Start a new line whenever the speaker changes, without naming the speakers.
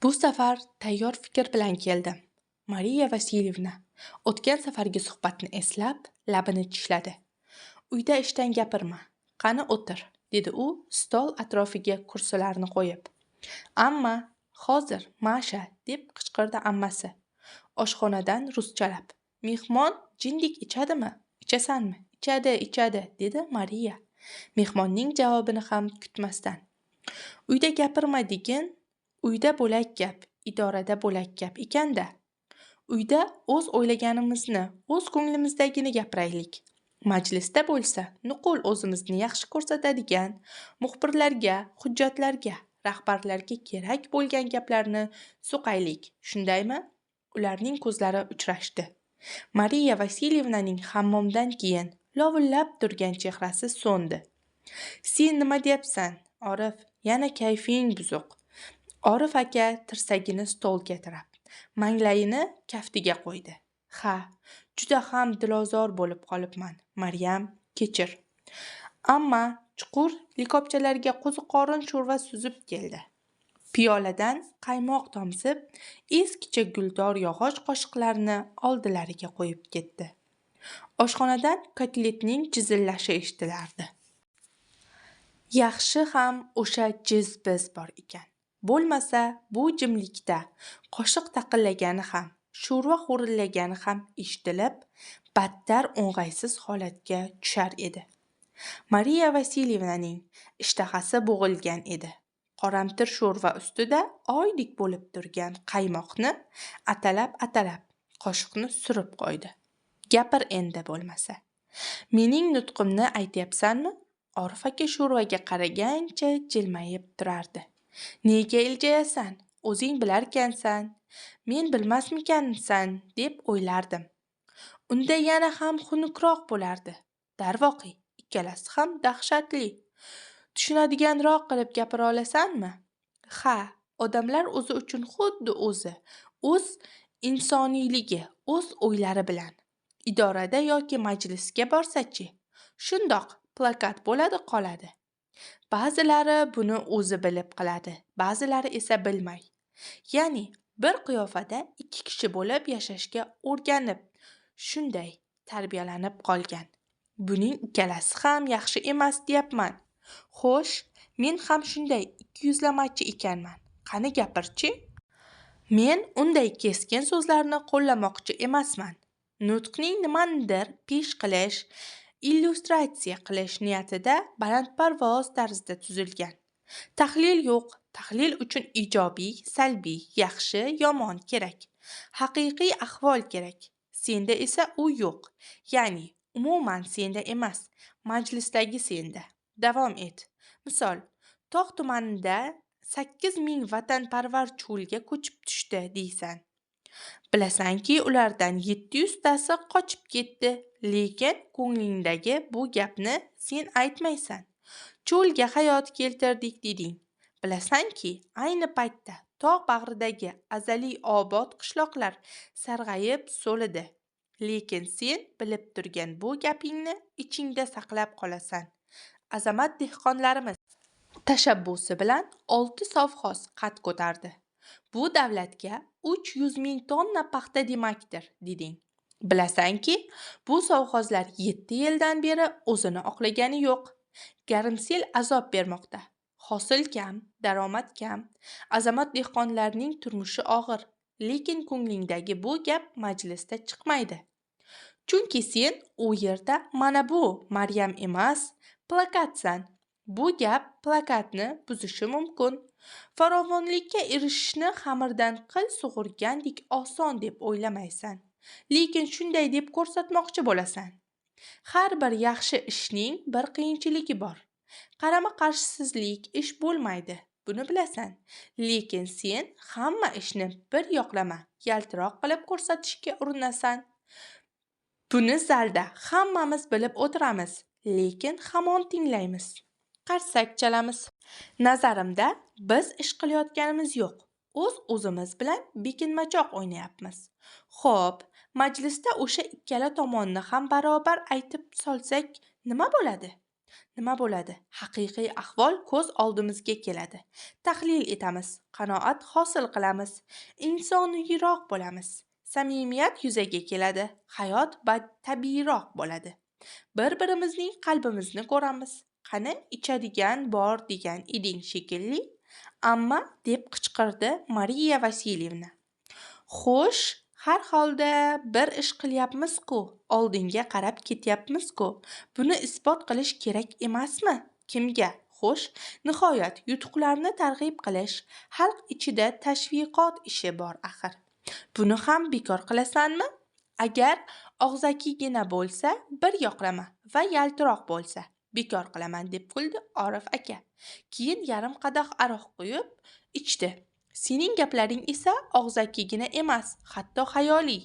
Bu safar tayyor fikr bilan keldim. Mariya Vasilyevna o'tgan safargi suhbatni eslab, labini tishladi. Uyda ishdan gapirma. Qani o'tir, dedi u stol atrofiga kursilarni qo'yib. Amma, hozir, Masha, deb qichqirdi ammasi. Oshxonadan ruschalab. Mehmon jindik ichadimi? Ichasanmi? Ichadi, ichadi, dedi Mariya. Mehmonning javobini ham kutmasdan. Uyda gapirma degin, uyda bo'lak gap, idorada bo'lak gap ekan-da. Uyda o'z o'ylaganimizni, o'z ko'nglimizdagini gapiraylik. Majlisda bo'lsa, nuqul o'zimizni yaxshi ko'rsatadigan, muxbirlarga, hujjatlarga, rahbarlarga kerak bo'lgan gaplarni suqaylik, shundaymi? Ularning ko'zlari uchrashdi. Mariya Vasilyevnaning hammomdan keyin lovullab turgan chehrasi so'ndi. Sen nima deyapsan, Orif? Yana kayfing buzuq. Orif aka tirsagini stolga tirab, manglayini kaftiga qo'ydi. Ha, juda ham dilozor bo'lib qolibman, Maryam, kechir. Amma chuqur likopchalarga qo'ziqorin sho'rva suzib keldi. Piyoladan qaymoq tomzib, eskicha guldor yog'och qoshiqlarni oldilariga qo'yib ketdi. Oshxonadan kotletning jizillashi eshitilardi. Yaxshi ham o'sha jiz-biz bor ekan. Bo'lmasa bu jimlikda qoshiq taqillagani ham, sho'rva xo'rillagani ham eshitilib, battar o'ng'aysiz holatga tushar edi. Mariya Vasilyevnaning ishtahasi bo'g'ilgan edi. Qoramtir sho'rva ustida oydek bo'lib turgan qaymoqni atalab-atalab qoshiqni surib qo'ydi. Gapir endi bo'lmasa. Mening nutqimni aytyapsanmi? Orif aka sho'rvaga qaragancha jilmayib turardi. Nega iljayasan? O'zing bilarkansan. Men bilmasmikansan deb o'ylardim. Unda yana ham xunukroq bo'lardi. Darvoqe, ikkalasi ham dahshatli. Tushunadiganroq qilib gapira olasanmi? Ha, odamlar o'zi uchun xuddi o'zi, o'z insoniyligi, o'z o'ylari bilan. Idorada yoki majlisga borsa-chi, shundoq plakat bo'ladi qoladi. Ba'zilari buni o'zi bilib qiladi, ba'zilari esa bilmay. Ya'ni bir qiyofada ikki kishi bo'lib yashashga o'rganib, shunday tarbiyalanib qolgan. Buning ikkalasi ham yaxshi emas deyapman. Xo'sh, men ham shunday ikkiyuzlamachi ekanman. Qani gapirchi? Men unday keskin so'zlarni qo'llamoqchi emasman. Nutqning nimanidir pesh qilish, illyustratsiya qilish niyatida balandparvoz tarzda tuzilgan. Tahlil yo'q. Tahlil uchun ijobiy, salbiy, yaxshi, yomon kerak. Haqiqiy ahvol kerak. Senda esa u yo'q. Ya'ni umuman senda emas, majlisdagi senda. Davom et. Misol, Tog' tumanida 8000 vatanparvar cho'lga ko'chib tushdi deysan. Bilasanki, ulardan 700 tasi qochib ketdi, lekin ko'nglingdagi bu gapni sen aytmaysan. Cho'lga hayot keltirdik deding. Bilasanki, ayni paytda tog' bag'ridagi azaliy obod qishloqlar sarg'ayib so'lidi. Lekin sen bilib turgan bu gapingni ichingda saqlab qolasan. Azamat dehqonlarimiz tashabbusi bilan 6 sovxoz qad ko'tardi. Bu davlatga 300 ming tonna paxta demakdir, deding. Bilasanki, bu sovxozlar 7 yildan beri o'zini oqlagani yo'q. Garmsel azob bermoqda. Hosil kam, daromad kam. Azamat dehqonlarning turmushi og'ir. Lekin ko'nglingdagi bu gap majlisda chiqmaydi. Chunki sen u yerda mana bu Maryam emas, plakatsan. Bu gap plakatni buzishi mumkin. Farovonlikka erishishni xamirdan qil sug'urgandek oson deb o'ylamaysan. Lekin shunday deb ko'rsatmoqchi bo'lasan. Har bir yaxshi ishning bir qiyinchiligi bor. Qarama-qarshisizlik ish bo'lmaydi, buni bilasan. Lekin sen hamma ishni bir yoqlama, yaltiroq qilib ko'rsatishga urinasan. Buni zalda hammamiz bilib o'tiramiz, lekin hamon tinglaymiz. Qarsak chalamiz. Nazarimda biz ish qilayotganimiz yo'q. O'z-o'zimiz bilan bekinmachoq o'ynayapmiz. Xo'p, majlisda o'sha ikkala tomonni ham barobar aytib solsak nima bo'ladi? Nima bo'ladi? Haqiqiy ahvol ko'z oldimizga keladi. Tahlil etamiz, qanoat hosil qilamiz, insoniyroq bo'lamiz. Samimiyat yuzaga keladi, hayot tabiiyroq bo'ladi. Bir-birimizning qalbimizni ko'ramiz. Qani ichadigan bor degan eding shekilli. Amma, deb qichqirdi Mariya Vasilyevna. Xo'sh, har holda bir ish qilyapmiz-ku, oldinga qarab ketyapmiz-ku. Buni isbot qilish kerak emasmi? Kimga? Xo'sh, nihoyat yutuqlarni targ'ib qilish, xalq ichida tashviqot ishi bor axir. Buni ham bekor qilasanmi? Agar og'zakigina bo'lsa, bir yoqlama va yaltiroq bo'lsa, bekor qilaman, deb kuldi Orif aka. Keyin yarim qadah aroq quyib ichdi. Sening gaplaring esa og'zakigina emas, hatto xayoliy.